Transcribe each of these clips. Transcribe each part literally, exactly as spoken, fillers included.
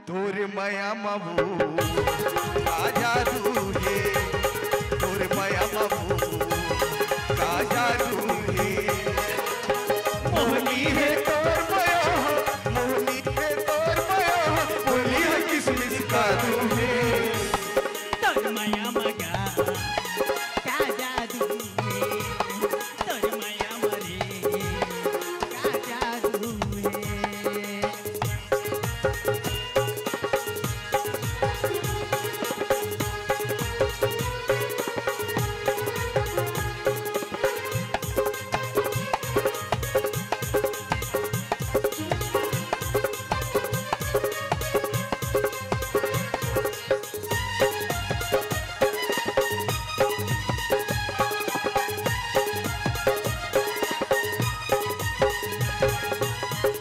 तोर मया म वो का जादू हे, तोर मया म वो का जादू हे। मोहनी हे तोर मया, मोहनी हे तोर मया, बोली हे किसमिस काजू हे। तोर मया म गा का जादू हे, तोर मया म रे का जादू हे।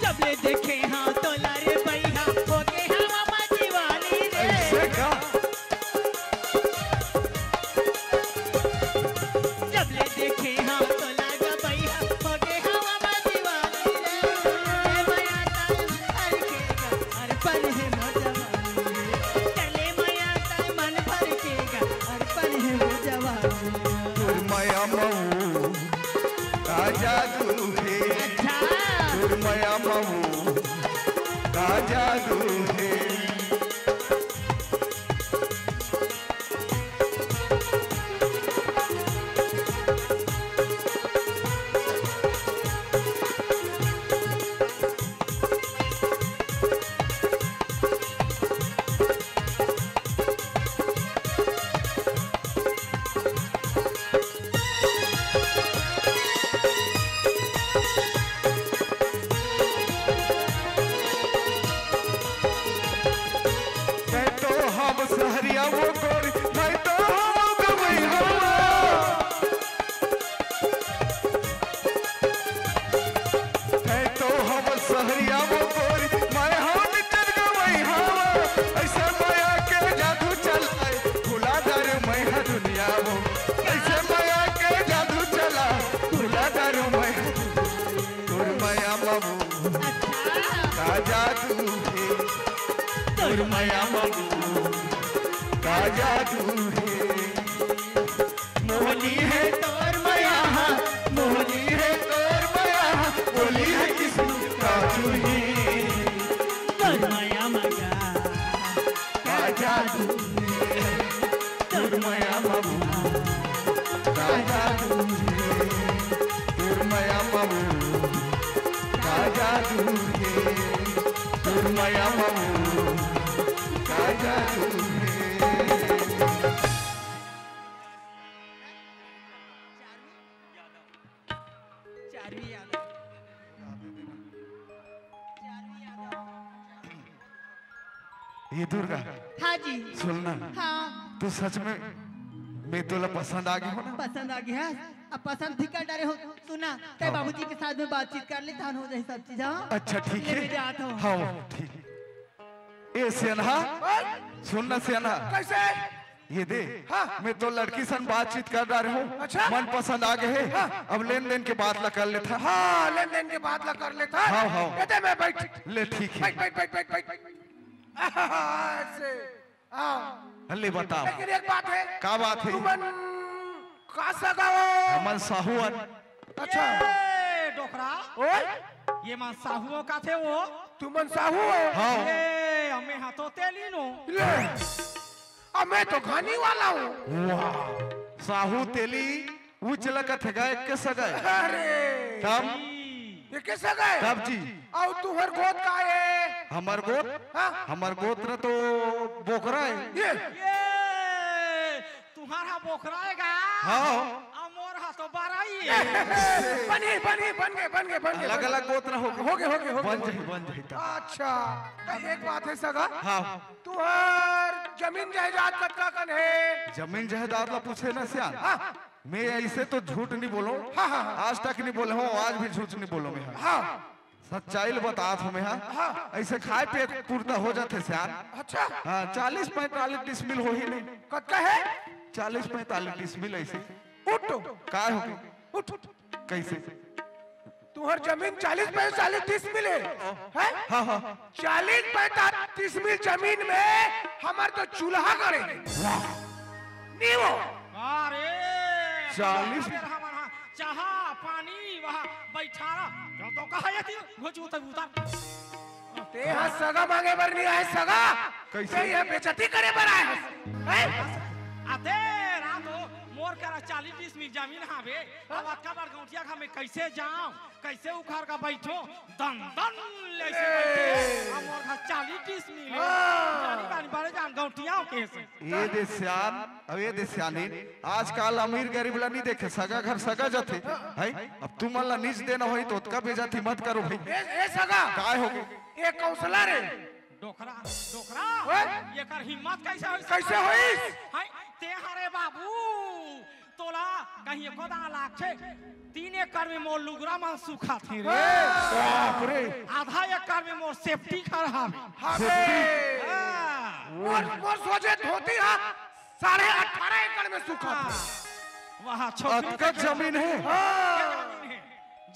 जब ले देखे हाँ तोला रे बइहा, हो गे हवा मा दीवानी रे। ऐसे का? जब ले देखे हाँ तोला गा बइहा, हो गे हवा मा दीवानी रे। ए मया ताय मन भर के गा, अरे पन हे मोर जवानी रे। चले मया ताय मन भर के गा, अरे पन हे मोर जवानी रे। तोर मया मऊ का जादू हे। अच्छा। तोर मया मऊ का जादू हे। मैं तो हम सहरिया वो गोरी, मैं तो हम गवई हवा। मैं तो हम सहरिया वो गोरी, मैं हम चल गवई हवा। ऐसे मया के जादू चलाए, भुला दारू मैं हा दुनिया वो। ऐसे मया के जादू चला, भुला दारू मैं हा दुनिया वो। तोर मया मऊ का जादू हे, तोर मया मऊ का जादू हे। मोहनी हे तोर मया हा, मोहनी हे तोर मया हा, बोली हे किसमिस काजू हे। तोर मया मऊ का जादू हे, तोर मया मऊ का जादू हे, तोर मया मऊ का जादू हे, तोर मया मऊ का जादू हे। चार्वी यादव। चार्वी यादव। ये दुर्गा, हाँ जी। सुन ना। हाँ। तू सच में मैं तोला पसंद आ गे हो ना? पसंद आ गे हे। अब पसंद भी कर डारे हो। सुना, तैं हाँ। बाबूजी के साथ में बातचीत कर ले, तहन हो जाही सब चीज, हाँ? अच्छा, ठीक ले हे। मैं जात हूँ। हाँ, ठीक। ए सेनहा, बोल। सुन ना सेनहा। कैसे? ये दे, हाँ। मैं तो लड़की सन बातचीत कर डारे हूँ। अच्छा। मन पसंद आ गे हे। हाँ। अब लेन देन के बात ला कर लेथन। हाँ, लेन देन के बात ला कर लेथन। हाँ, हाँ। ये दे मैं बैठ। ले, ठीक हे। बैठ, बैठ, बैठ, बैठ, बैठ। ऐसे। हाँ। ले बताओ। लेकिन एक बात हे। का बात हे? तुमन का सगा हो? हमन साहू अन। अच्छा। ए, डोकरा। ओए? ये मन साहू हो काथे वो? तुमन साहू हो? हाँ। ए, अमे हा तो तेली नो। ले। अमे तो घानी वाला हूँ। वाह। साहू तेली उच लगत हे गा, एक के सगा। अरे। तब? एक के सगा? तब जी। अउ तुहर गोत का हे? हमर गोत? हाँ। हमर गोत्र तो बोकरा हे। ये। ये, तुम्हारा बोकरा हे गा? हाँ। अउ मोर हा तो बरई हे। बन गे, बन गे, बन गे, बन गे, बन गे, अलग बन गे। अलग गोत्र हो गे। हो गे, हो गे, हो गे, बन हो गे। जाही, बन जाही तब। अच्छा, तो एक बात हे सगा। हाँ। तुहर जमीन जायदाद कतका कन हे? जमीन जायदाद ला पूछे ना सियान। हाँ। मैं ऐसे तो झूठ नहीं बोलूं, हाँ, हाँ, हाँ। आज तक नहीं बोले हूँ, आज भी झूठ नहीं बोलूं मैं। हाँ। सच्चाई ल बतात हूँ मैं, हाँ। हाँ। ऐसे खाए पिए पुरता हो जाथे सियान। अच्छा। हाँ, चालीस पैंतालीस डिसमिल होही नहीं। कतका हे? चालीस पैंतालीस डिसमिल ऐसे। उठ। काय हो गया? उठ, उठ। कैसे? तुहर जमीन चालीस पैंतालीस डिसमिल हे, हैं? हाँ, हाँ। चालीस पैंतालीस डिसमिल जमीन में हमर तो चूल्हा गड़े हे। वाह। नी वो। अरे, चालीस। हमर हा, चाहा, पानी, वहाँ बैठारा। जो तो कहा ये थी, वो जूता उतार। तेहा सगा मांगे बर नी आए सगा। कैसे? तेहा बेइज्जती करे बर आए हस। हैं? अते रातो मोर करा चालीस डिसमिल जमीन हावे। अब अतका बड़ गौंटिया खा में कैसे जाऊं? कैसे उखाड़ का बैठो? दन दन ले से ए। बैठे। हम मोर घर चालीस डिसमिल हे। हाँ। जानी बानी बड़े जान गौंटिया के से। ए दे सियान, अब ए दे सियानी, आजकल अमीर गरीब ला नी देखे, सगा घर सगा जाथे। हैं? अब तुमन ला नीच देना होही तो ओतका बेइज्जती मत करो भाई। ए, ए सगा। काय हो? ए कौशला रे। डोकरा, डोकरा, ओए! एकर हिम्मत कैसे होइस? कैसे होइस? हाय, ते हरे बाबू, तोला कहीं एको दाना लागथे? तीन एकड़ में मोर लुगरा मन सुखाथे रे। बाप रे। आधा एकड़ में मोर सेफ्टी घर हावे। हावे। हाँ। मोर, मोर सोझे धोती हा साढ़े अठारह एकड़ में सुखाथे। हाँ। वहाँ छोकरी अतका देखे जमीन हे? हाँ।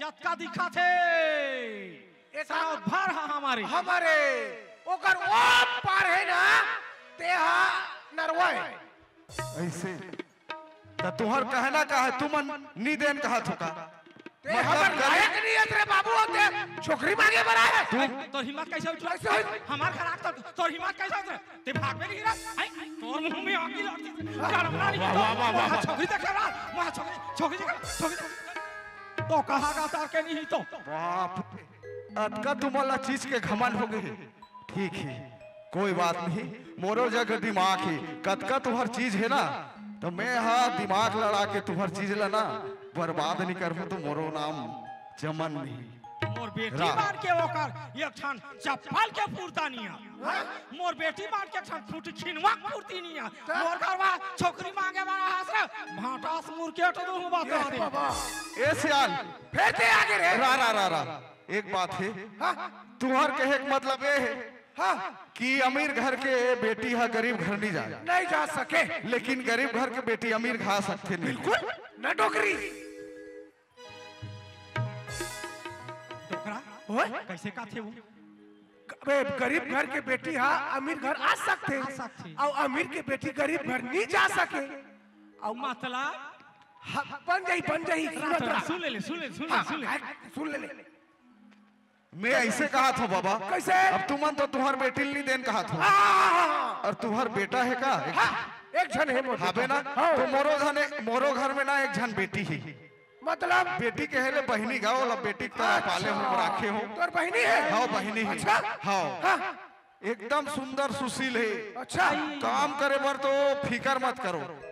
जतका दिखाथे। एकर साउथ भर ह हमरे। हमरे, ओकर ओ पार हे ना, तेहा नरवा हे। ऐसे। त तुहर कहना का हे, तुमन नी देन कहत हो का? ते मतलब हमर गलत लायक नी हस रे बाबू, ते छोकरी मांगे बर आए हस। तू तोर हिम्मत कैसे उठला? कैसे होई? हमार घर आके तोर, तोर हिम्मत कैसे उठला? ते भागबे नहीं रहा? हैं? तोर मुंह में आगी लग गई। गड़बड़ा नहीं वाह, तो वाह, वाह, वाह। छोकरी देख रहा, वहाँ छोकरी, छोकरी देख, छोकरी देख। तो कहाँ का तार के नहीं तो? बाप रे, अतका तुमन ला चीज के घमंड हो गए हे। ठीक हे, कोई बात नहीं, मोरो जग दिमाग हे, कतका तुहर चीज हे ना, तो मैं हा दिमाग लड़ा के तुहर चीज ला ना बर्बाद नहीं करहूँ, तो मोरो नाम जमन नहीं। मोर बेटी रा- मार के ओकर एक ठन चप्पल के फुर्ता नहीं हे। हाँ? मोर बेटी मार के एक ठन फुटखिनवा फुर्ती नहीं हे। ता- मोर घरवा छोकरी मांगे वाला हस रे, भाटा से मुरकेट दूँ बता ए दे। बाबा। ए सियान। फिर ते आगे रे। रा, रा, रा, रा। एक बात हे। हाँ। तुहर कहे के मतलब ए हे हाँ। कि अमीर घर के बेटी हा गरीब घर नहीं जाए। नहीं जा सके। लेकिन गरीब घर के बेटी अमीर घर आ सकथे नहीं। बिल्कुल। न डोकरी। डोकरा, ओए? कैसे काथे वो? अबे, गरीब घर के बेटी हा अमीर घर आ सकथे। आ सकथे। अउ अमीर के बेटी गरीब घर नहीं जा सके। अउ मतलब? हाँ, बन जाही, बन जाही, सुनत रहा। सुन ले ले, सुन ले, सुन ले, हाँ, सुन ले। हाँ, सुन ले ले। मैं ऐसे कहत हों बाबा। कैसे? अब तुमन तो तुहर बेटी ल नी देन कहत हो। हाँ, हाँ, हाँ, हाँ। अउ तुहर बेटा हे का? हाँ, एक झन हे मोर हाबे ना? हाँ। तो मोरो झन, मोरो घर में ना एक झन बेटी हे। मतलब? बेटी कहे ले बहिनी गा, ओला बेटी की तरह पाले हों, अच्छा। राखे हों। तोर बहिनी हे? हाँ, बहिनी हे। अच्छा? हाँ। हाँ। एकदम सुंदर सुशील हे। अच्छा। काम करे बर तो फिकर मत करो।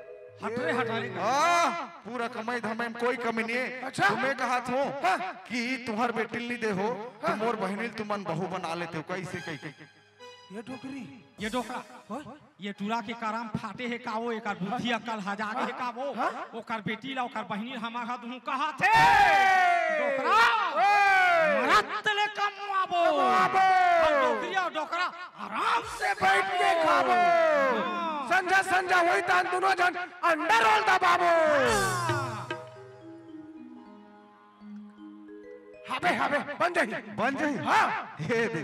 हट रे, हट रे। हाँ, पूरा कमाई धमाई में कोई कमी नहीं हे। अच्छा। तो मैं कहत हों हाँ। कि तुहर बेटी ल नी दे हो, तो हाँ। मोर बहिनी ल तुमन बहू बना लेते हो, कैसे कह के? ये डोकरी। ये डोकरा। हाँ? ये टूरा के करम फाटे हे का वो, एकर बुद्धि अक्कल हजा गे हे का वो? हाँ? ओकर बेटी ला, ओकर बहिनी ला हमर हा दुहूँ कहाथे। डोकरा, ओए! मरत ले कमवाबो। कमवाबो। अउ डोकरी अउ डोकरा आराम से बैठ के खाबो। हाँ। संझा, संझा होही तहान दुनों झन अंडा रोल दबाबो। हाँ। हाबे, हाबे, बन जाही। बन जाही? हाँ। हे दे।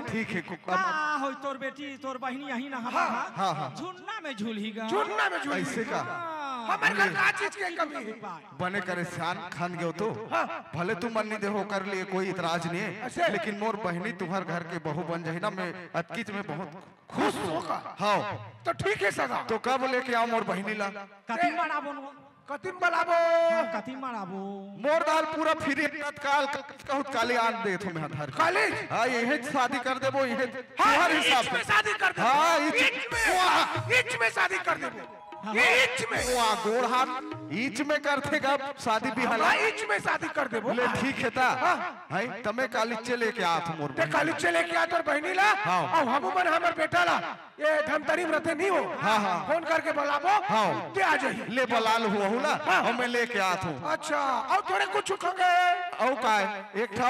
ठीक हे, कुक-, अब का होई तोर बेटी, तोर बहिनी यही ना हाँ। हाँ, हाँ। झुन्ना में झूलही गा। झुन्ना में झूलही। ऐसे का? हाँ। हमर घर का चीज के कमी हे? बने करे सियान खन गेव तो। हाँ। भले तुमन नी देहो, ओकर लिए कोई इतराज नहीं हे। ऐसे? लेकिन मोर बहिनी तुहर घर के बहू बन जाही ना, मैं अतकीच में बहुत खुश हों। का? हाँ। तो ठीक हे सगा। तो कब लेके आव मोर बहिनी ला? कतिक मन आबो न? कतिक मन आबो? हाँ, कतिक मन आबो? मोर दाल पूरा free, तत्काल, कहुत काली आन देत हों मैं हा धर के। काली? हाँ, इहें शादी कर देबो, इहें हाँ, तुहर हिसाब से। इच में शादी कर देबो। हाँ, इच। इच में, वाह। इच में शादी कर देबो। हाँ। इच में। वाह, गोड़ हाथ इच में करथे गा शादी बिहाव ला। हाँ, इच में शादी कर देबो। ले, ठीक हे ता। हाँ। हैं, त मैं कालीचे लेके आत हों मोर ते बहिनी। कालीचे लेके आ तोर बहिनी ला, हाँ। अउ हमू मन हमर बेटा ला, ये धमतरी में रहिथे नहीं हो। हाँ, हाँ। फोन करके बलाबो, हाँ। ते आ जाही। ले बला लहू ओहू ला, हाँ। अउ मैं लेके आत हों। अच्छा, अउ तोरे कुछ कहे? अउ काय, एक ठा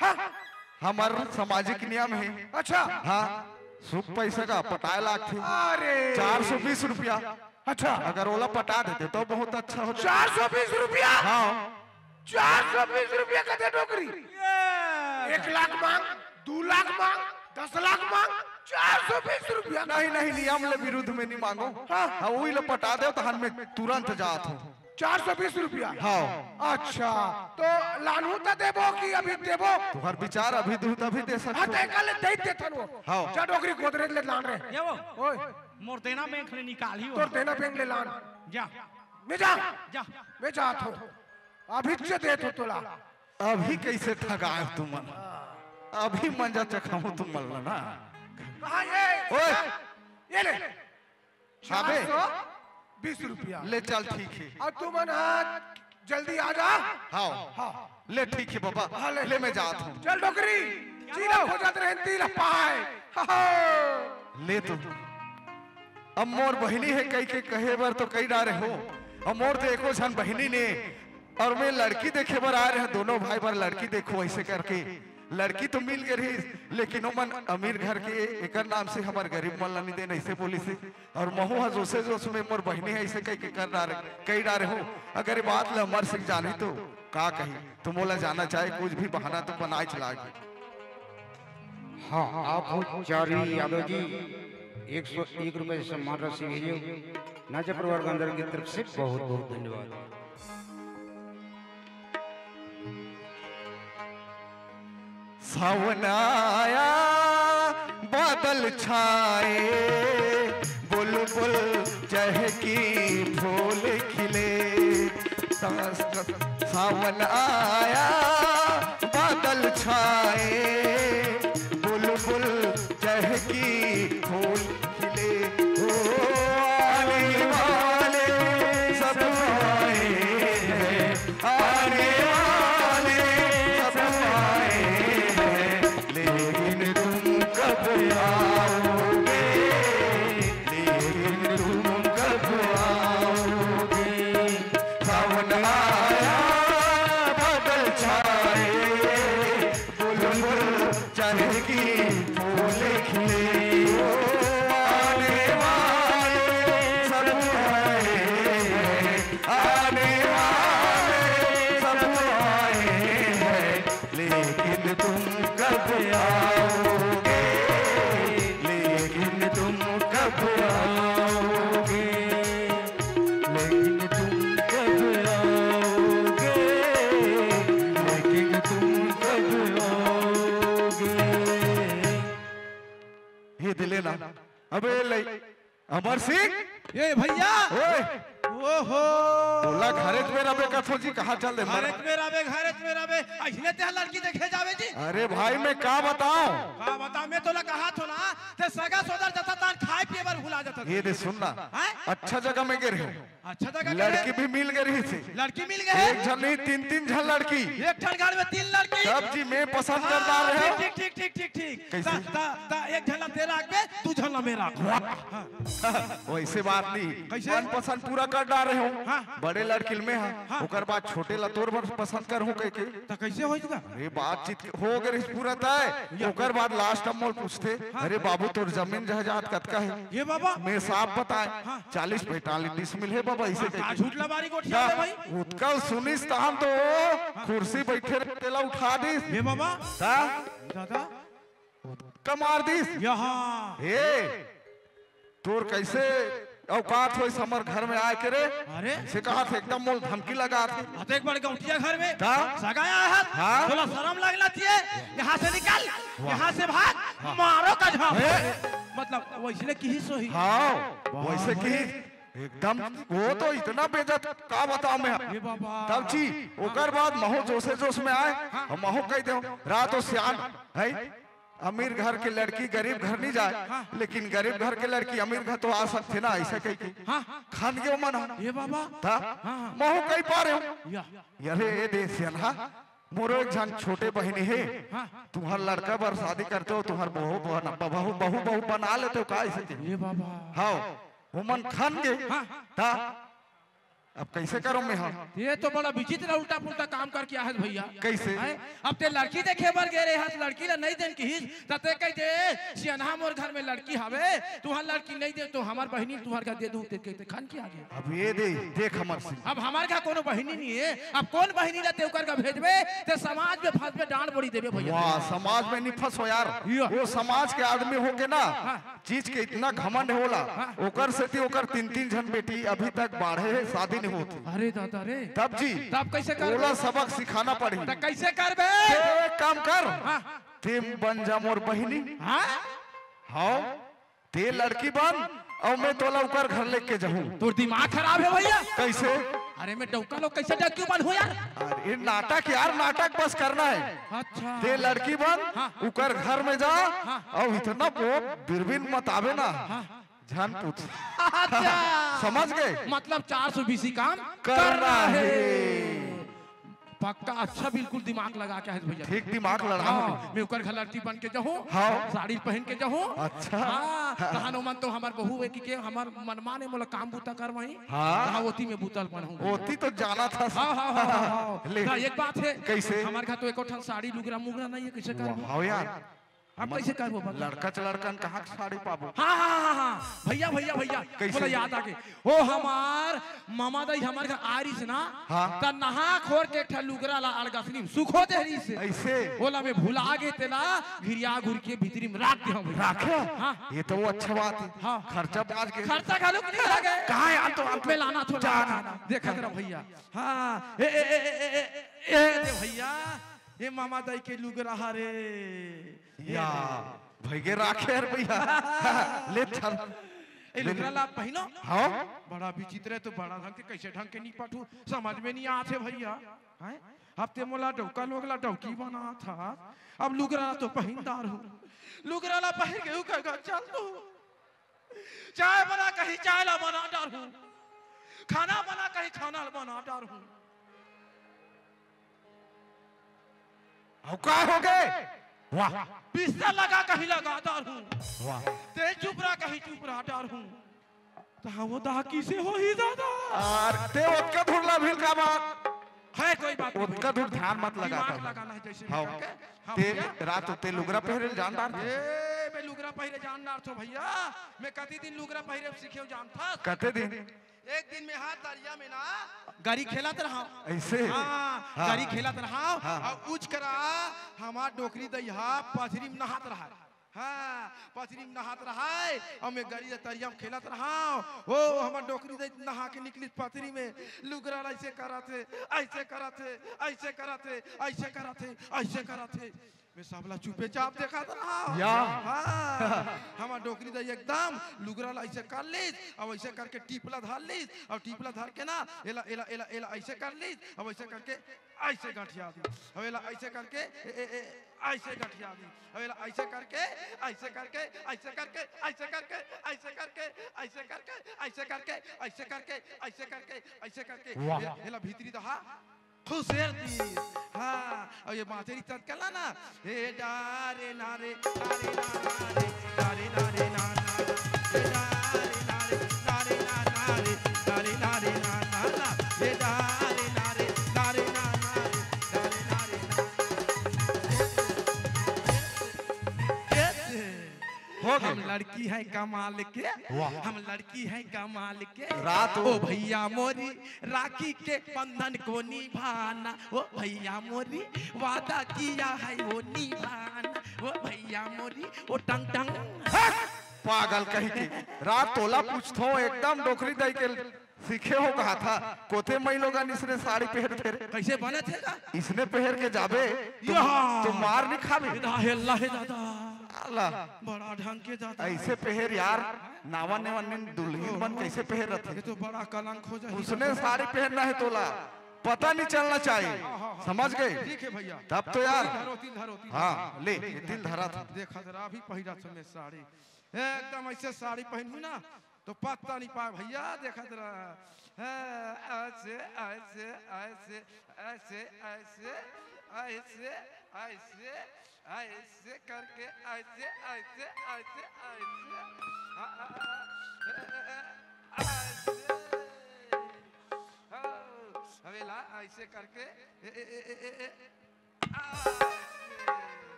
हाँ। हमर सामाजिक नियम हे। अच्छा। हाँ, सुख पैसा का पटाए लागथे। अरे। चार सौ बीस रुपया। अच्छा। अगर ओला पटा देते तो बहुत अच्छा होता। चार सौ बीस रुपया? हाँ। चार सौ बीस रुपया कथे डोकरी। ये एक लाख मांग, दू लाख मांग, दस लाख मांग, चार सौ बीस रुपया। नहीं, नहीं, नियम ले विरुद्ध में नहीं मांगों। हाँ। हाँ, वही ले पटा दे, तहन मैं तुरंत जात हूँ। चार सौ बीस रुपया? हाँ। अच्छा, तो लानहूँ त देबो कि अभी देबो? तुहर विचार, अभी दूँ तभी दे हाँ, सकथों। तो एक ले दे देथन वो। हाँ। जा डोकरी गोदरेज ले लान रे। ये वो। ओए। मोर देना बैंक ले निकाली वो। तोर देना बैंक ले लान। जा। मैं जा। जा। मैं जात हूँ। अभी से देत हूँ तोला। अभी कैसे ठगाए तुमन? अभी मंजा चखाऊँ तुमन ला ना। कहाँ ये? ओए। ये ले। हाँ बे। चार सौ बीस रुपया। ले चल, ठीक है। अब तुमन आज जल्दी आ जा। हाँ। हाँ। ले ठीक है बाबा, हाँ, ले। ले मैं जात हूँ। चल डोकरी, चीला हो जात रहे, तीला पाए। हाँ। ले तू। अब मोर बहिनी हे कहिके कहे बर तो कहि डारे हों। अब मोर तो एको झन बहिनी नइ हे, अउ मैं लड़की देखे बर आए रहें, दूनों भाई बर लड़की देखहूँ अइसे करके। लड़की तो मिल गे रहिस, लेकिन ओमन अमीर घर के, एकर नाम से हमर गरीब मन ला नइ देन, अइसे बोलिस हे। अउ महूँ ह जोशे जोश में मोर बहिनी हे अइसे कहिके कर डारे, कहि डारे हों। अगर ये बात ला अमर सिंह जानही तो का कही? तो मोला जानना चाही, कुछ भी बहाना तो बनाएच लागही। हाँ, आप हो चारी यादव जी, एक सौ एक रुपए सम्मान राशि भेजे हो। नाचा परिवार गांधर की तरफ से बहुत बहुत धन्यवाद। सावन आया, बादल छाए, बुलबुल चहकी, फूल खिले। सा-, सावन आया, बादल छाए, बुलबुल चहकी, फूल खिले। ओ आने वाले सब आए हैं, आने वाले सब आए हैं, लेकिन तुम कब आओगे? लेकिन तुम कब आओगे? सावन आया, बादल छाए, बुलबुल चहकी, फूल खिले। ओ आने वाले सब आए हैं, आने वाले सब आए हैं, लेकिन तुम कब आओगे? लेकिन तुम कब आओगे? लेकिन तुम कब आओगे? लेकिन तुम कब आओगे? ये दिले ना। अबे ले, अमर सिंह। ए भैया। ओए। ओहो। तोला घरेच में रबे कथो जी, कहाँ चल दे मर? घरेच में रबे, घरेच में रबे। अइसने तें लड़की देखे जाबे जी। अरे भाई, मैं का बताऊं? का बताऊं, मैं तोला कहा थो ना, तें सगा सोदर जता तान खाए पिए बर भुला जता। ये दे सुन ना। हैं? अच्छा जगह में गे रहेंव। अच्छा जगह गे रहे? लड़की भी मिल गे रहिस हे। लड़की मिल गे हे? एक झन नहीं, तीन, तीन झन लड़की। एक ठन घर में तीन लड़की। तब जी मैं पसंद कर डारे हंव। ठीक, ठीक, ठीक, ठीक, ठीक। कैसे? त, त, त एक झन ला तें राखबे, दू झन ला मैं राखबो। वाह। हाँ। वइसे बात नहीं। कैसे? मन पसंद पूरा कर डारे हंव। हाँ। बड़े लड़की ल मैं हा। हाँ। ओकर बाद छोटे ला तोर बर पसंद करहूं कहिके। त कैसे होइस गा? अरे बातचीत हो गे रहिस पूरा तय। या। ओकर बाद last में मोला पूछथे, हाँ। "अरे बाबू, तोर जमीन जायदाद कतका हे?" ए बाबा। मैं साफ बताएंव, हाँ। "चालीस पैंतालीस डिसमिल हे बाबा," अइसे हाँ, कहिके। का झूठ लबारी गोठियाथे भाई? ओतका ल सुनिस तहन तो ओ हाँ। कुर्सी बइठे रहे तेला उठा दिस। ए बाबा। त दादा। ओतका मार दिस। ए हाँ। ए, तोर कइसे औकात होइस हमर घर में आए के रे? अरे। अइसे कहाथे, एकदम मोला धमकी लगाथे। अतेक बड़ गौंटिया घर में का? सगा आए हस? हाँ। तोला सरम लगना चाहिए। यहाँ से निकल, वाह। यहाँ से भाग, हाँ। मारो का झाप। हे। मतलब, वइसने किहिस होही। हाँ, वाह वइसे भाई। किहिस। एकदम, ओ तो इतना बेइज्जत, का बतावंव मैं। ए बाबा। तब जी, ओकर बाद महूं जोशे जोश में आएंव, हाँ। अउ महूं कहि देंव, रहा तो सियान, हे? अमीर घर के लड़की गरीब घर नइ जाय, हाँ। लेकिन गरीब घर के लड़की अमीर घर तो आ सकथे ना, अइसे कहिके। हाँ। खन गे ओमन ह। ए बाबा। त हाँ, हाँ। महूं कहि पारेंव। या। अरे ए दे सियान, मोरो एक झन छोटे बहिनी हे, हाँ। तुंहर लड़का बर शादी करतेव, तुंहर बहू बना, बहू, बहू, बहू बना लेतेव का अइसे कहिके। ए बाबा। हव, ओमन खन गे। हाँ। त अब कैसे करो मैं? हाँ, ये तो बड़ा विचित्र उल्टा पुल्टा काम करके आए हस भैया। कैसे? हैं? अब ते लड़की देखे बर गे रहे हस, लड़की ला नहीं देन किहिस, त ते कह दे, "सियनहा मोर घर में लड़की हवे, तुहां लड़की नहीं दे तो हमार बहिनी तुहार घर दे दूं," ते, ते, ते खन के आ गया। अब ये दे, देख हमर सिंह। अब हमार घर कोनो बहिनी नहीं है, अब कौन बहिनी ला ते ओकर घर भेजबे, ते समाज में फंसबे, डांड बड़ी देबे भैया। वाह, समाज में नहीं फंसो यार, यो। वो समाज के आदमी होके ना, हाँ। चीज के इतना घमंड होला, हाँ। ओकर सेती ओकर तीन तीन झन बेटी अभी तक बाढ़े हे, शादी नहीं होत। अरे दादा रे। तब जी, तब कैसे करबे? ओला सबक सिखाना पड़ही। त कैसे करबे? ते एक काम कर, हाँ। ते बन जा मोर बहिनी। हाँ? हाँ, ते लड़की बन, अउ मैं तोला ओकर घर लेके जाहूं। तोर दिमाग खराब है भैया। कैसे? अरे मैं डौका लोग कैसे डौकी बनहूं यार? अरे नाटक यार, नाटक बस करना है। अच्छा। ते लड़की बन, हाँ। ओकर घर में जा, हाँ। अउ इतना वो बिरबिन मत आवे ना। हाँ। झन पूछ। अच्छा। समझ गए? मतलब चार सौ बीसी काम करना करना है। है। पक्का, अच्छा, बिल्कुल दिमाग लगा के आए हस भैया। ठीक दिमाग लड़ा हाँ, हूँ। मैं ओकर घर लड़की बन के जाहूँ, हाँ। साड़ी पहन के जाहूँ। अच्छा। हाँ, तहां ओमन तो हमार बहू है कि के हमार मनमाने मोला काम बूता करवाही। हाँ। तहां ओती में बूता ल बनहूँ। ओती तो जाना था। हाँ, हाँ, हाँ, हाँ, हाँ। ले। त एक बात है। कैसे? हमार घर तो एको ठन साड़ी लुगरा मुगरा नहीं है, कैसे करबो? वाह, हाँ यार। हम कैसे करबो बता? लड़का च लड़कन कहाँ के साड़ी पाबो? हाँ, हाँ, हाँ, हाँ, भैया, भैया, भैया, कैसे? मोला याद आ गे। ओ हमार मामा दाई हमार घर आ रहिस ना, हाँ। त नहा खोर के एक ठा लुगरा ला अलगसनी में सुखो दे रहिस। ऐसे? ओला मैं भुला गे, तेला घिरिया घुर के भीतरी में राख दे हूँ। राखे? हाँ। ये तो वो अच्छा बात है। हाँ। खर्चा बाच गे। खर्चा घलो नहीं लगे। कहाँ यार तो आप मैं लाना थो जा लाना। ना। देखत रहो भैया। हाँ, ए, ए, ए, ए, ए, ए, ए, दे भैया, ये मामा दाई के लुगरा हरे। या, भैगे राखे हर भैया। ले चल। ए लुगरा ला पहिनो। हाँ? बड़ा विचित्र है तो बड़ा ढंग के कैसे ढंग के नहीं पठू, समझ में नहीं आते भैया। हैं? अब ते मोला डौका लोग ला डौकी बना था, अब लुगरा ला तो पहिन डार हूँ। लुगरा ला पहिर के ऊ कह चल तू। चाय बना कहीं चाय ला बना डार हूँ, खाना बना कहीं खाना ला बना डार हूँ। अउ का हो गे? वाह। बिस्तर लगा कहीं लगा डार हूँ। वाह। ते चुपरा कहीं चुपरा डार हूँ। त हम दा किसे होही दादा? अरे ते ओतका धुरला भिल का बात। है कोई बात नहीं ओतका भैया। धुर ध्यान मत लगा दिमाग कर। लगाना है जैसे भी हाँ। करके। हाँ ते भैया। रात ते लुगरा पहिरे जान डार थे। ए, मैं लुगरा पहिरे जान डार थो भैया। मैं कति दिन लुगरा पहिरे सीखे जान था। कते दिन? एक दिन में हाथ दरिया में ना गरी खेलत रहा। ऐसे? हाँ, हाँ। गरी खेलत रहा हाँ। और उच करा हमार डोकरी दइहा पथरी में नहात रहा। हाँ, पथरी में नहात रहा है और मैं गरी दरिया में खेलत रहा। ओ, हमार डोकरी दई नहा के निकली पथरी में, लुगरा ऐसे करत है, ऐसे करत है, ऐसे करत है, ऐसे करत है, ऐसे करत है। मैं सबला चुपे चाप देखत रहा। या। हाँ। हमार डोकरी दई एकदम लुगरा ला ऐसे कर लीस, अब ऐसे करके टीपला धर लीस, और टीपला धर के ना एला एला एला एला ऐसे कर लीस, अब ऐसे करके ऐसे गठिया दी, अब एला ऐसे करके ए, ए, ए, ऐसे गठिया दी, अब एला ऐसे करके ऐसे करके ऐसे करके ऐसे करके ऐसे करके ऐसे करके ऐसे करके ऐसे करके ऐसे करके ऐसे करके वाह। एला भीतरी दहा खुसेर दी। हाँ, और ये बांसुरी ततकला ना, हे डारे नारे, डारे ना नारे, डारे नारे ना ना, हे डारे नारे, डारे ना नारे, डारे नारे ना ना ना, हे डारे नारे, डारे ना नारे, डारे नारे ना। हो गए। हम लड़की है कमाल के, वाह। हम लड़की है कमाल के। रात ओ भैया मोरी राखी के बंधन को निभाना, ओ भैया मोरी वादा किया है वो निभाना, ओ भैया मोरी ओ टंग टंग। हट! पागल कहीं की। रात तोला पूछथो एकदम डोकरी दई के सीखे हो कहा था, कोते मई लोगन इसने साड़ी पहनथे रे। कैसे बनत हे का? इसने पहन के जाबे, तो, या। तो मार नहीं खाबे। इधर हे अल्लाह हे दादा। अल्लाह। बड़ा ढंग के दादा। ऐसे पहर यार, नावा नेवा नीन दुल्हन मन कैसे पहर रथे? ये तो बड़ा कलंक हो जाए। उसने साड़ी पहनना है तोला, पता नहीं चलना चाहिए। हाँ, हाँ, हाँ। समझ गए? ठीक है भैया। तब तो यार। धरो, तिल धरो, तिल हाँ, धरो। ले, ये तिल धरा था। देखा जरा, अभी पहिरा समय साड़ी। एकदम ऐसे साड़ी पहनू ना, तो पत्ता नहीं पाए भैया, देखत रहा। हाँ, ऐसे, ऐसे, ऐसे, ऐसे, ऐसे, ऐसे, ऐसे, ऐसे करके, ऐसे, ऐसे, ऐसे, ऐसे, हाँ, हाँ, हाँ, ऐसे। ला, ऐसे करके, ए, ए, ए, ए, ए, ए, आ,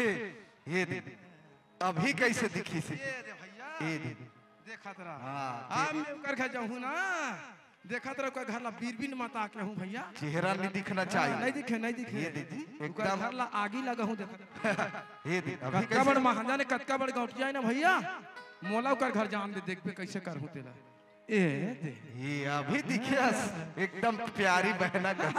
ये, ये दे। अभी कैसे दिखिस हे? ये दे भैया। ये दे। देखत रहा। हाँ, हाँ, ये मैं ओकर घर जाहूँ ना, देखत रहा, ओकर घर ला बीरबिन मता के हूँ भैया। चेहरा नहीं दिखना हाँ, चाहिए। नहीं दिखे, नहीं दिखे। ये दे जी, ओकर एकदम। घर ला आगी लगा हूँ, देखत। ये दे, अभी कतका कैसे? बड़ महाजन हे, कतका बड़ गौटिया हे ना भैया, मोला ओकर घर जान दे, देखबे कैसे करहूँ तेला। ए दे। ये अभी दिखिस, एकदम प्यारी बहना का।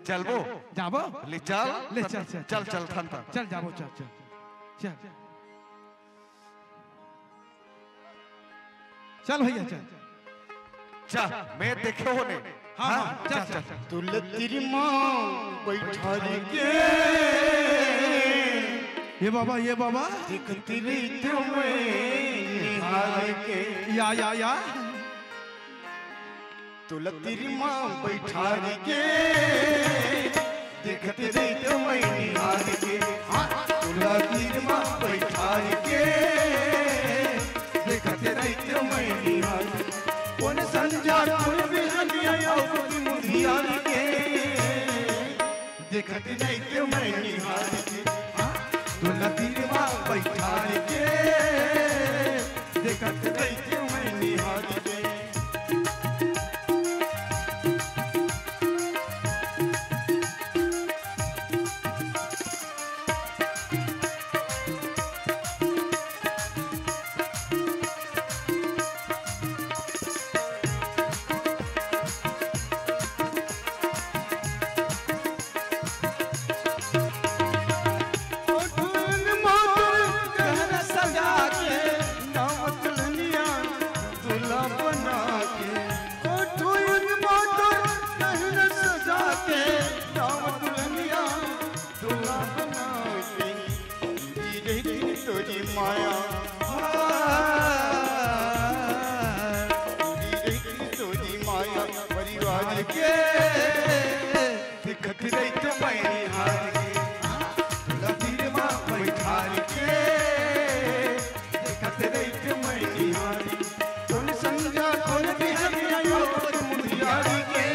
चलबो? जाबो? ले चल। ले चल, चल, चल, चल। चल, चल, थन, थन। चल, जाबो, चल, चल। चल। चल भैया, चल। चल, मैं देखे हो ने। हाँ, हाँ, हाँ, चल, चल, चल, चल। चल। तुलतिरी माँ बैठारी के। ये बाबा, ये बाबा। देखती रही तुम्हें निहार के। या, या, या। तुलतिरी माँ बैठारी के। देखती रही तुम्हें निहार के। हाँ, तुलतिरी माँ बैठारी के। देखती रही तुम्हें निहार के। कोन संझा, कोन बिहनिया, अउ कोन मुधियार के। देखत रहितेंव मैं निहार के, हाँ, तुलतिरी माँ बैठार के। देखत रहितेंव मैं निहार के। ओ दुल्हन मोर गहना सजा के, नाम दुल्हनिया दूल्हा बना के। ओ दुल्हन मोर गहना सजा के, नाम दुल्हनिया दूल्हा बना के। पूरी रहितिस तोरी माया, पूरी रहितिस तोरी माया परिवार के। देखत रहितेंव मैं निहार के, तुलतिरी माँ बैठार के। देखत रहितेंव मैं निहार के। कोन संझा, कोन बिहनिया, अउ कोन मुधियार के।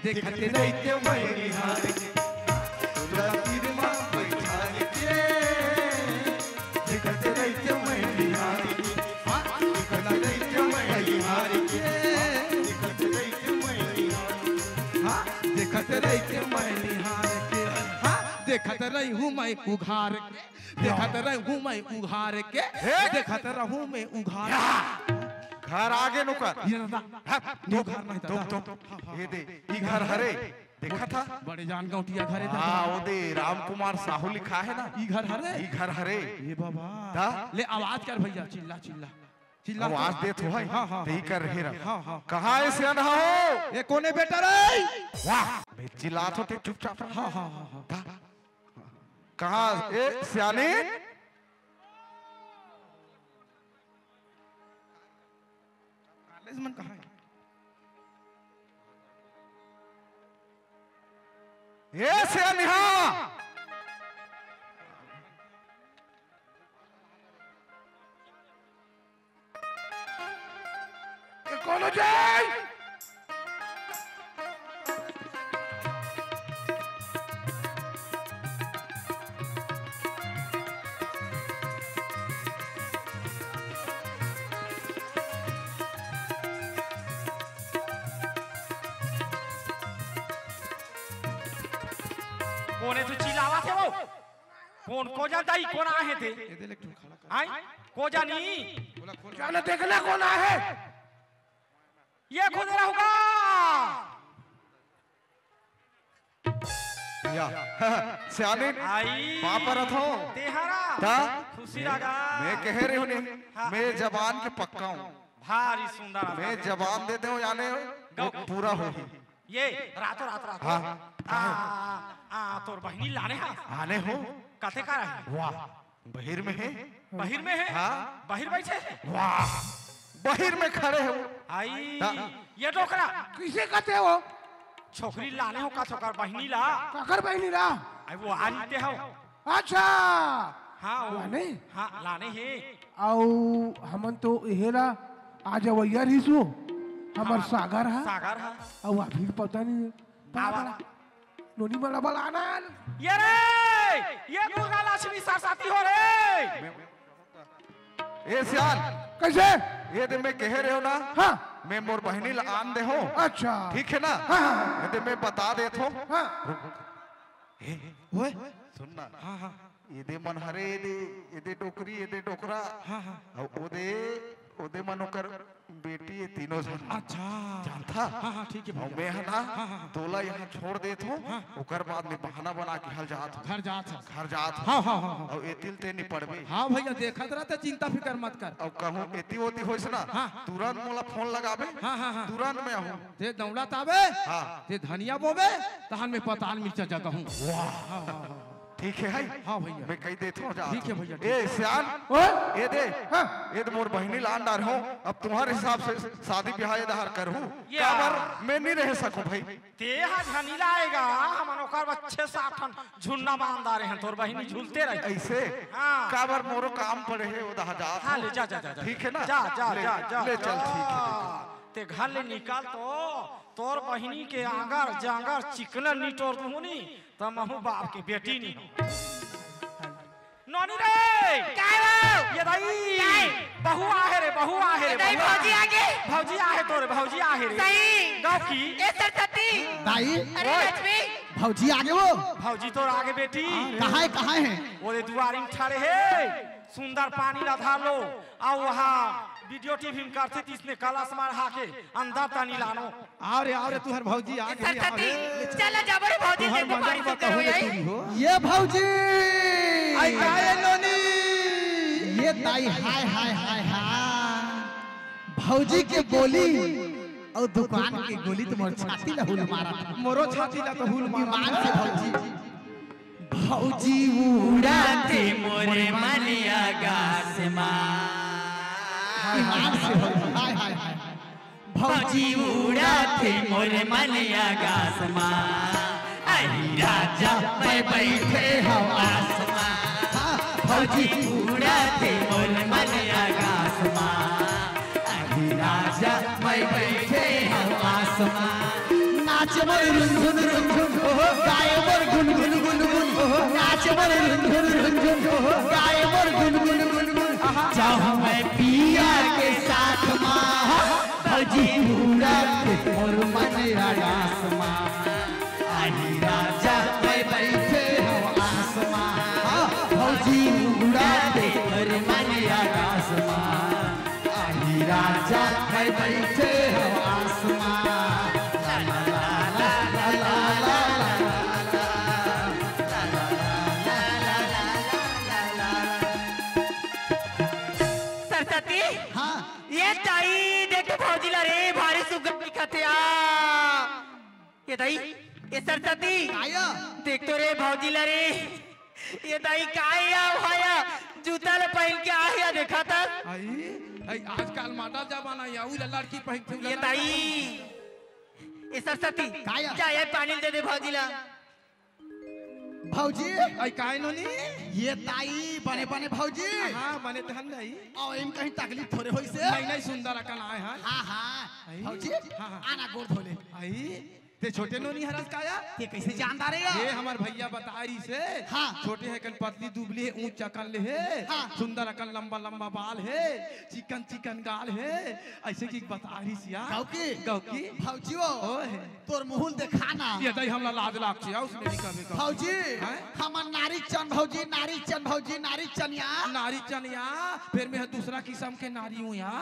देखत रहितेंव मैं निहार के, तुलतिरी माँ बैठार के। देखत रहितेंव मैं निहार के, हाँ, देखत रहितेंव मैं निहार के, देखत रहितेंव मैं निहार के, हाँ, देखत रहितेंव मैं निहार के, हाँ, देखत रहूँ मैं उघार के, देखत रहूँ मैं उघार के, हे! देखत रहूँ मैं उघार के। घर आगे नुकर। ये दादा, हाँ, ये तो, घर नहीं तो, दादा। तो, हाँ, हाँ, ये दे, हाँ। ई घर हरे। देखत हस? बड़े जान गौटिया घर हे हाँ, दादा। ओ दे, राम कुमार साहू लिखा हे ना? ई घर हरे? ई घर हरे। ए बाबा। ता? ले आवाज कर भैया, चिल्ला, चिल्ला। चिल्ला आवाज तो। देत हो भाई। हाँ, हाँ, ते ही हाँ। कर रहे रहा। हाँ, हाँ। कहाँ हे सियान हो? ए कोन हे बेटा रे? वाह, मैं चिल्लात हो ते चुपचाप रह। हाँ, हाँ, हाँ, हाँ। ता? कहाँ हे सियानी? कॉलेज मन कहाँ हे? ए सियानिहा! ए कोनो जाय? कोन हे तू चिल्लावत हे वो? कोन को जानता ही कोन आहे ते? ए दे ले एक ठो खड़ा कर। आय? को जानी? बोला खोल। जाने देखना कोन आहे? ये खुद रहूंगा। या। सियानी, आई। पापा रथ हो। तेहरा। ता? खुशी लगा। मैं कह रही हूँ नहीं, हाँ। मैं जबान के पक्का हूँ। भारी सुंदर मैं आदमी। जबान दे दे हूँ, याने वो गौ- पूरा हो ही। ये रातों रात, रातों हाँ। रात। आ, आ, तोर बहिनी लाने हा। आने हो। कथे का रहे? वाह, बहिर में हे। बहिर में हे? हाँ। बहिर बैठे हे? वाह, बहिर में खड़े हो। आई, हाँ। ये डोकरा। किसे कहते हो? छोकरी लाने हो का, छोकर बहिनी ला? काकर बहिनी ला? आई, वो आ रीते हो। अच्छा। हाँ, वो लाने? हाँ, लाने हे। अउ हमन तो इहेला आज अवैया रहिसो। हमर सागर हा। सागर हा। अउ अभी पता नहीं। आवा। नोनी मला बलाना। ये रे, ये दुर्गा लक्ष्मी सरस्वती हो रे। ए सियान, कैसे? ये दे मैं कहे रहे हो ना, हाँ। मैं मोर बहिनी ला आन दे हो। अच्छा। ठीक है ना? हाँ, हाँ, हाँ। ये दे मैं बता देत हो। हाँ। ए, ओए। सुन ना। हाँ, हाँ। ये दे मन हरे, ये दे, ये दे डोकरी, ये दे डोकरा। हाँ, हाँ। अउ ओ दे, ओ दे मन ओकर बेटी, ये तीनों झन। अच्छा। जानथा? हाँ, हाँ, ठीक है अउ भैया। मैं ह ना, हाँ, हाँ, हाँ। तोला यहाँ छोड़ देत हो, हाँ। ओकर बाद में बहाना बना के हल जात हो। घर जात हो। घर जात हो। हाँ, हाँ, हाँ, हाँ। अउ एतिल ते निपड़बे। हाँ भैया, देखत रह, ते चिंता फिकर मत कर। अउ कहूँ एती ओती होइस ना, हाँ। तुरंत मोला फोन लगाबे, हाँ, हाँ, हाँ। तुरंत मैं आहूँ। ते दौड़त आबे, हाँ। ते धनिया बोबे, तहन में पताल मिर्चा जगाहूँ। वाह। हाँ, हाँ, हाँ। ठीक है, है? हाँ भैया। मैं कही देत हो, जा। ठीक है भैया, ठीक ए, है। सियान, ओए? ये दे, हाँ। ये दे मोर बहिनी ला आन डारे हो, अब तुम्हारे हिसाब से शादी ब्याह ये दहार करहूँ। या। काबर मैं नहीं रह सकूँ भाई। ते हा झनी लाएगा, हमन ओकर बर छह सात ठन झुन्ना बांध डारे हैं, तोर बहिनी झूलते रही। ऐसे? हाँ। काबर मोरो काम पड़े है, वो दहा जात हाँ, हो। ले जा, जा, जा, जा। ठीक है ना? जा, जा, ले, जा, जा। ले चल, ठीक है, हाँ। ठीक है। ते घर ले निकल तो, तोर बहिनी के आंगर, जांगर, चिकना निटोर दूँ नी। त महू बाप के बेटी नी हो। नोनी रे! काय हो? ये दाई! काय? बहू आहे रे, बहू आहे रे, ये दाई, बहू आहे। भौजी आगे? भौजी आहे तोरे, भौजी आहे रे। सही। गाँव की? ए सरस्वती। दाई। अरे ओए। लक्ष्मी। भौजी आगे वो। भौजी तोर आगे बेटी। कहाँ है, कहाँ है? ओरे दुआरी में ठाड़े हे। सुंदर पानी ला धर लो। अउ वहाँ वीडियो टीवी में करथे, तिसने कलश मार हाके अंदर तनी लानो। आव रे, आव रे, तुहर भौजी आ गई, आव सरस्वती, रे। चल जा बड़े भौजी, तुहर देखो मजा पानी में सुंदर हो कहूँ जाई। चोरी हो। ये भौजी। आई का ये नोनी? ये दाई, हाय, हाय, हाय, हाय। भौजी के बोली अउ दुकान के गोली तो मोर छाती ला हुल मारा। मोरो छाती ला तो हुल मारा। ईमान से भौजी। भौजी उड़ाथे मोरे मन आकाश मा। ईमान से भौजी, हाय, हाय, हाय। भौजी उड़ाथे मोरे मन आकाश मा। अही राजा मैं बैठे हँव आस मा। हाँ, भौजी उड़ाथे मोरे मन आकाश मा। अही राजा मैं बैठे हँव आस मा। नाच मोर रुनझुन रुनझुन, ओहो, गाए मोर गुनगुन गुनगुन, ओहो, नाच मोर रुनझुन रुनझुन, ओहो, गाए मोर गुनगुन गुनगुन। आहा। जाहूँ मैं पिया के साथ मा, भौजी उड़ाथे मोर मन आकाश मा। अही राजा मैं बैठे हँव आस मा, भौजी उड़ाथे मोर मन आकाश मा। अही राजा मैं बैठे हँव आस मा। ला, ला, ला। सरस्वती, हाँ। ये ताई, देख तो भौजी ला रे, भारी सुग्घर दिखत हे आ। ये दाई, ये सरस्वती। आया। देख तो रे भौजी ला रे। ये दाई का हे या भाया? जूता ल पहिन के आहे या देखा त। आई, आई आजकल मॉडल जमाना हे, उ ल लड़की पहिनथे, उ ल ये लड़की दाई, पहिनथे। ये सरस्वती, का या? जा ये पानी दे दे भौजी ला। भौजी। आई काय नोनी? ये दाई बने बने भौजी। हाँ, बने तहन दाई। अउ एम कहीं तकलीफ थोरे होइसे। नहीं, नहीं, सुंदर अकन आए हन। हाँ, हाँ। आई। भौजी, हाँ, हाँ। आना गोड़ धो ले। आई। ते छोटे नोनी हरस का या? ते कैसे जानदा रे या? ये हमर भैया बताय रिहिसे। हाँ। छोटे हे कन पतली दुबली हे, ऊंच अकन ले हे। हाँ। सुंदर अकन लंबा लंबा बाल हे, चिकन चिकन गाल हे, ऐसे की बताय रिहिस या। गाँव की? गाँव की? भौजी वो। ओए। तोर मुहुल देखा ना। ये दाई हमला लाज लागथे या उसने भी कभी कभी। भौजी, हैं? हमन नारी चन भौजी, नारी चन भौजी, नारी चनिया। नारी चनिया, फिर मैं दूसरा किस्म के नारी हूँ या।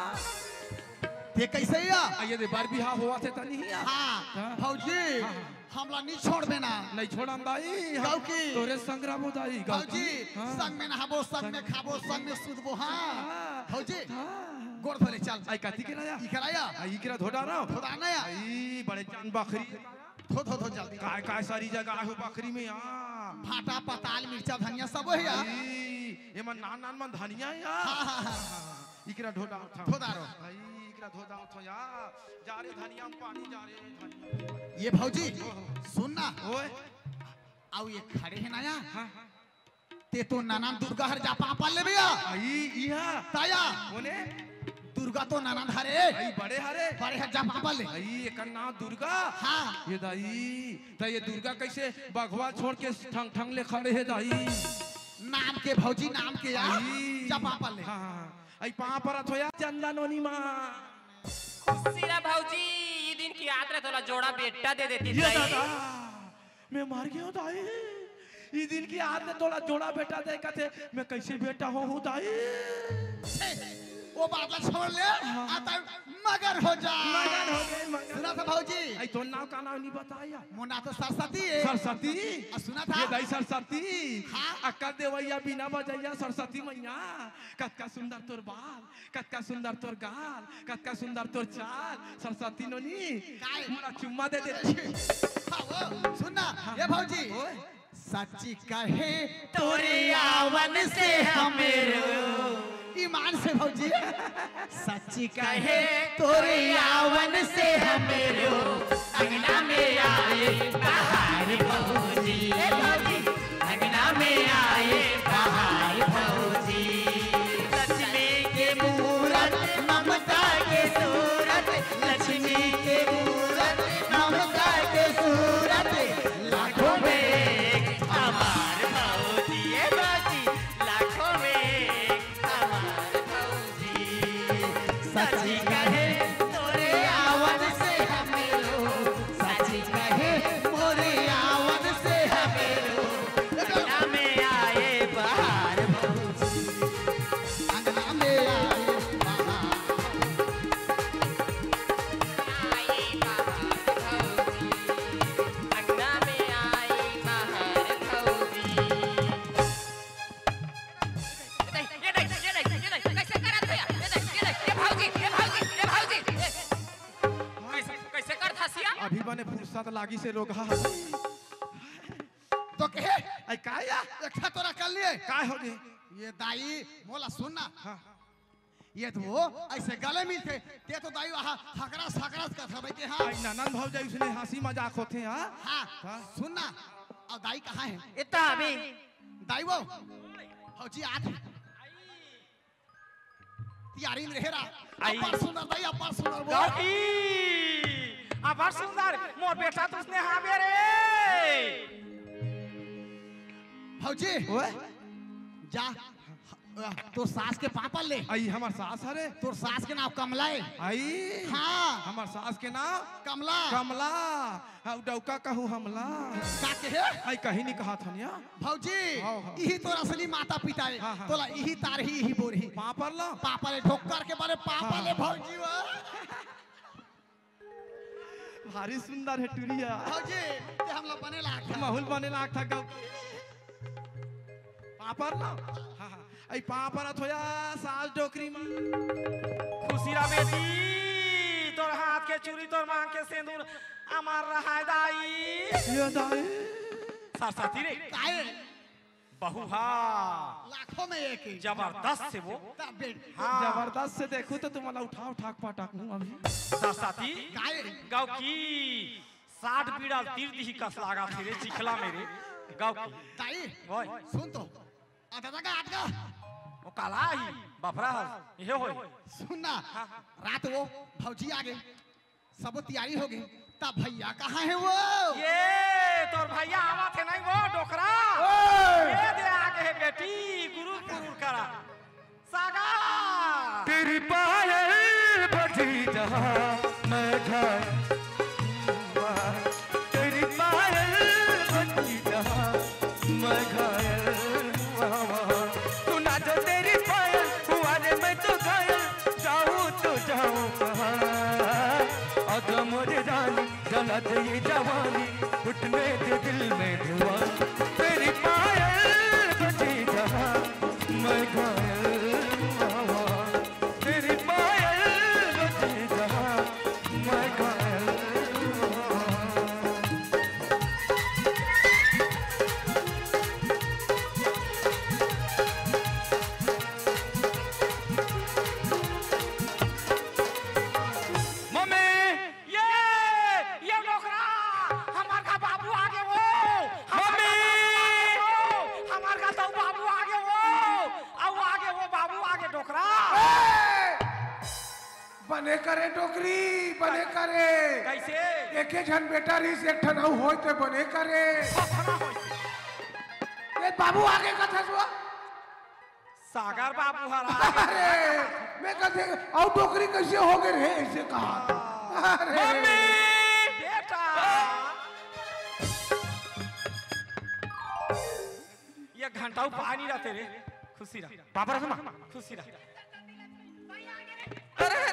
ते कैसे या? आ, ये दे बर बिहाव होवत हे तनी या। हाँ, हाँ। भौजी, हाँ, हाँ। हमला नहीं छोड़बे ना। नहीं छोड़म दाई, हम गाँव की। तोरे संग रहबो दाई, गाँव की। भौजी, हाँ। संग में नहाबो, संग में खाबो, संग में सुतबो, हाँ। हाँ। भौजी, हाँ। गोड़ धो ले, चल। आई काती के लाया? इकरा या? आई इकरा धो डारो। धो डारना या। आई बड़े जान बखरी। धो, धो, धो जल्दी। काय, काय सारी जगह हो बखरी में या? भाटा, पताल, मिर्चा, धनिया सब हे या। आई, एमन नान, नान मन धनिया या। हाँ, हाँ, हाँ, हाँ। इकरा धो डारथंव। धो डारो। भाई, इकरा धो डारथंव या। जा रे धनिया म पानी, जा रे धनिया म पानी। ये भौजी, ओहो। सुन ना। ओए। अउ ये खड़े हे ना या? हाँ, हाँ। ते तो ननन दुर्गा हर जा पापा लेबे या। आई, इहा। ताया। कोने? दुर्गा तो ननद हरे। अई बड़े हरे। बड़े हर जा पापा ले। अई एकर नाम दुर्गा। हाँ। ये दाई, त ये दुर्गा कैसे बघवा छोड़ के ठंग ठंग ले खड़े हे दाई? नाम के भौजी, नाम के यार। अई। जा पापा ले। हाँ, हाँ, हाँ। अई पाँव परत हो यार चंदा नोनी माँ। खुशी रह भौजी, ई दिन के याद रहे तोला जोड़ा बेटा दे देती ये दाई। दादा, मैं मर गया हूँ दाई। ई दिन के याद रहे तोला जोड़ा बेटा दे कथे, मैं कैसे बेटा हो हूँ दाई? छे, वो बात ला छोड़ ले, हाँ। आ तब मगन हो जा। मगन हो गए, मगन। सुना था भौजी? आई तो नाव का नाव नहीं बताया। मोर नाव तो सरस्वती है। सरस्वती? आ सुना था? ये दाई सरस्वती। हाँ। अक्का देवैया बिना बजैया सरस्वती मैया। कतका सुंदर तोर बाल, कतका सुंदर तोर गाल, कतका सुंदर तोर चाल, सरस्वती नोनी, काय? मोला चुम्मा दे दे। हाँ, वो, सुन ना, हाँ। ये भौजी, ओए। सच कहे तोरे आवन से हमें रो। ईमान से भौजी, सच कहे तोरे आवन से हमें रो। अंगना में आए बाहर भौजी, ए भौजी, अंगना में आए बाहर भौजी। लक्ष्मी के मूरत, ममता के सूरत, लक्ष्मी के मूरत, ममता के सूरत, लाखों में एक हमार भौजी, ए भौजी, लाखों में एक हमार भौजी। सच कहे तोरे आवन से हमें रो, सच कहे मोरे आवन से हमें रो। अंगना में आए बाहर भौजी, अंगना में आए बाहर। आए बाहर भौजी, अंगना में आए बाहर भौजी। ये देख, ये देख, ये देख, ये देख, कैसे करत हे? ये देख, ये देख, ये भौजी, ये भौजी, ये भौजी, ये। कैसे, कैसे करत हस या? अभी बने फुर्सत लागिस हे रोगहा। तो कहे? आई का या? एकठा तोरा कर लिए। का हो गे? ये दाई, मोला सुन ना। हाँ। ये तो वो ऐसे गले मिलथे, ते तो दाई वहाँ हकरा सकरा करत हवे के हाँ। आई ननद भौजाई उसने हंसी मजाक होथे हाँ। हाँ, हाँ। सुन ना, अउ दाई कहाँ हे? इतना अभी। दाई वो, भौजी आत हे। तियारी में रहे रा। आई। अब्बड़ सुंदर दाई, अब्बड़ सुंदर वो। गौरी, अब्बड़ सुंदर, मोर बेटा तो उसने हाँ मेरे। भौजी, ओए। जा, तोर सास के पाँव पर ले। आई हमर सास हरे। तोर सास के नाम कमला हे। आई। हाँ। हमर सास के नाम कमला। कमला। हाँ, डौका कहूँ हमला। का कहे? आई कहीं नहीं कहा था निया। भौजी, हाँ, हाँ। इही तोर असली माता पिता हे। हाँ, हाँ। तोला इही तारही, इही बोरही। पाँव पर ला। पाँव पर ले, ढोकर के बने पाँव पर ले हाँ। भौजी वो। भारी सुंदर हे टुरिया। भौजी, ते हमला बने लागथे। महूँ ल बने लागथे गौ। पाँव पर ला। हाँ, हाँ। आई पाँव परत हो या सास डोकरी माँ। खुशी रह बेटी, तोर हाथ के चूड़ी, तोर मांग के सेंदूर, अमर रहे दाई। ये दाई। सरस्वती रे। काहे? बहू हा। लाखों में एक ही। जबरदस्त से वो। तब बेट। हाँ। जबरदस्त से देखूँ तो तुम्हारा उठा उठा के पटकूँ अभी। सरस्वती। काहे? गौ की साठ बीड़ा तीर दिही कस लागथे रे चिखला में रे। गौ की। दाई। ओए। सुन तो। आ दादा का आटका। वो काला ही बफरा हस। ये होय। सुन ना। हाँ, हाँ। रात वो भौजी आ गे। सबो तियारी हो गे, त भइया कहाँ हे वो? ये तोर भइया आवत हे नहीं वो डोकरा? ओए! ये दे आगे हे बेटी, गुरुर गुरुर करा। सागा। तेरी पायल बजी जहाँ मैं घायल हुआ, तेरी पायल बजी जहाँ मैं घायल हुआ वहाँ। सुना जो तेरी पायल हुआ रे मैं तो घायल, जाऊँ तो जाऊँ कहाँ? आजा मोरे रानी, जला दे ये जवानी, उठने दे दिल में धुआं। तेरी पायल बजी जहाँ, मैं घायल हुआ। तेरी पायल बजी जहाँ, मैं घायल हुआ। मम्मी, ये, ये डोकरा, हमार का बाबू आगे वो, हमार का मम्मी! बाबू आगे वो, हमार का तो बाबू आगे वो, अउ आगे बने करे डोकरी, बने करे। कैसे? एके झन बेटा रहिस, एक ठन अउ होय ते बने करे। सपना होइसे। ए बाबू आगे कथा सुआ। सागर बाबू हरा। अरे, मैं कहते अउ डोकरी कैसे हो गए रे, ऐसे कहा। अरे। मम्मी, बेटा। ये घंटा पानी रहते रे। खुशी रह। बाबा रसमा। खुशी रह। अरे अरे,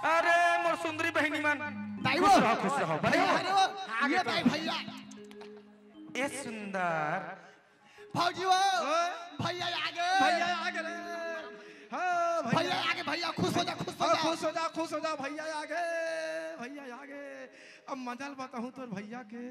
अरे मोर सुंदरी बहिनी मन। दाई खुश वो। रहो, खुश रहो, बने रहो। अरे वो, ये दाई भैया। ए सुंदर। भौजी वो। भैया आगे। भैया आगे रे। हाँ भैया। भैया आगे, भैया खुश हो जा, खुश हो हाँ, जा। खुश हो जा, खुश हो जा, भैया आगे। भैया आगे। अब मजा ल बताऊं तोर भैया के।